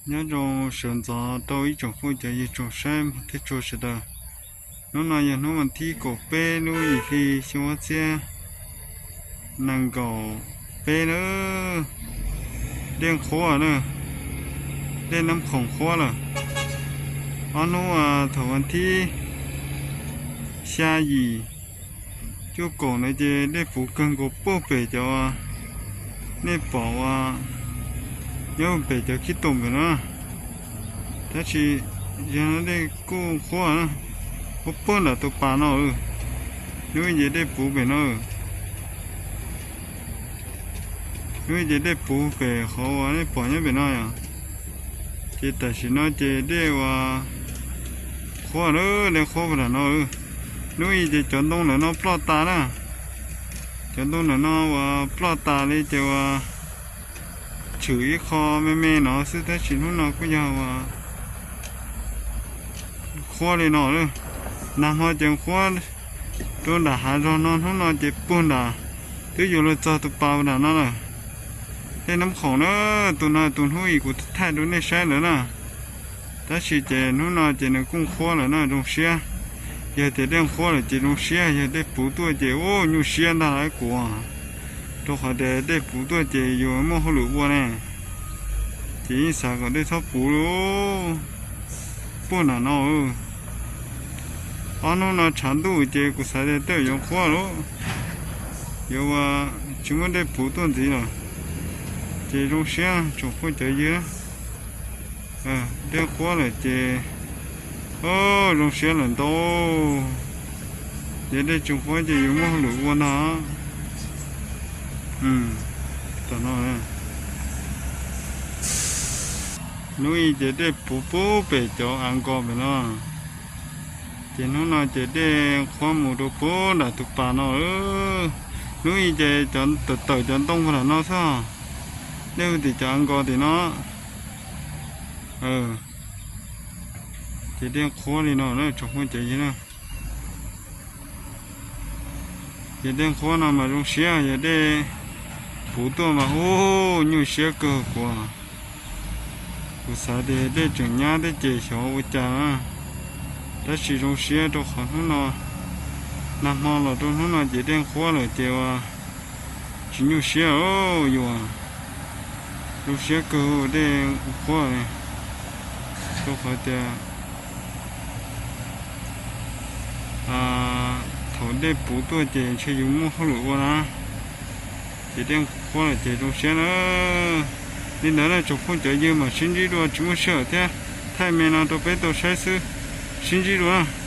Nyob zoo sawv ntxov rau ib tsoom phooj cov ywg tsoom saib thiab txhua sawv daws. Hnub no yog hnub vas thib kaum peb lub yim hli xyoo ob txhiab nees nkaum peb na. Dej qhuav na, dej Nab Khoom qhuav lawm. Ob hnub thaum vas thib xya yim cuaj kaum ntawd ces dej puv kawg nkaus puag pem cov, nej pom ua nyob pem cov khib toom pem no. Tab sis yog dej kuj qhuav, qhuav puag nram tus pas no. Hnub ib ces dej puv pem no. Hnub ib ces dej puv pem qhov uas nej pom nyob pem no yom. Ces tam sim no ces dej uas qhuav lawm, dej qhuav puag nram no. Hnub ib ces cov ntoo ntawm no ploj tas na. Cov ntoo ntawm no uas ploj tas li ces uas tshwm ib qho me me no xwb, tab sis hnub no kuj yog uas qhuav li no lawm. Nag hmo ces qhuav rau nram hav zog no, hnub no ces puag nram, twb yuav luag txog tus pas nram no lawm. Dej Nab Khoom na, tus no tus hnub ib kuv thaij rau nej saib lawm na. Tab sis ces hnub no ces nws kuj qhuav lawm no, zoo siab. Yog tias dej qhuav lawm ces zoo siab, yog dej puv tuaj ces ua nyuaj siab ntag lauj kuv. Rau qhov tias dej puv tuaj ces yus muaj hauj lwm ua ne, ces yeej xav kom dej txhob puv li. Puag nram no, ob hnub no tshav ntuj ces kuv xav tias tej yuav qhuav lawm, yuav ua tsis muaj dej puv tuaj ntxiv lawm. Ces zoo siab tsoom phooj cov ywg, dej qhuav lawm ces zoo siab lawm ntau. Ces dej tsis qhuav ces yus muaj hauj lwm ua ntag. Tam no, hnub ib ces dej puv puag pem cov av nkos pem no. Ces hnub no ces dej qhuav mus rau puag nram tus pas no. Hnub ib ces cov tawm tawm cov ntoo puag nram no xwb, dej hu tim cov av nkos tim no. Ces dej qhuav li no na tsoom phooj cov ywg na. Ces dej qhuav no mas zoo siab, yog dej puv tuaj mas ua nyuaj siab kawg kuv. Kuv xav tias dej tseem nyab thiab ces xyov ua cas na. Tab sis zoo siab rau qhov hnub no, nag hmo los rau hnub no ces dej qhuav lawm ces ua tsis nyuaj siab yus. Zoo siab kawg dej qhuav, rau qhov tias thaum dej puv tuaj ces ntshe yus muaj hauj lwm ua na. Ces dej qhuav lawm ces zoo siab na. Li ntawd na tsoom phooj cov ywg, mam sib ntsib dua, tsis muaj sij hawm thiab, thaij me no rau peb tau saib xwb. Sib ntsib dua na.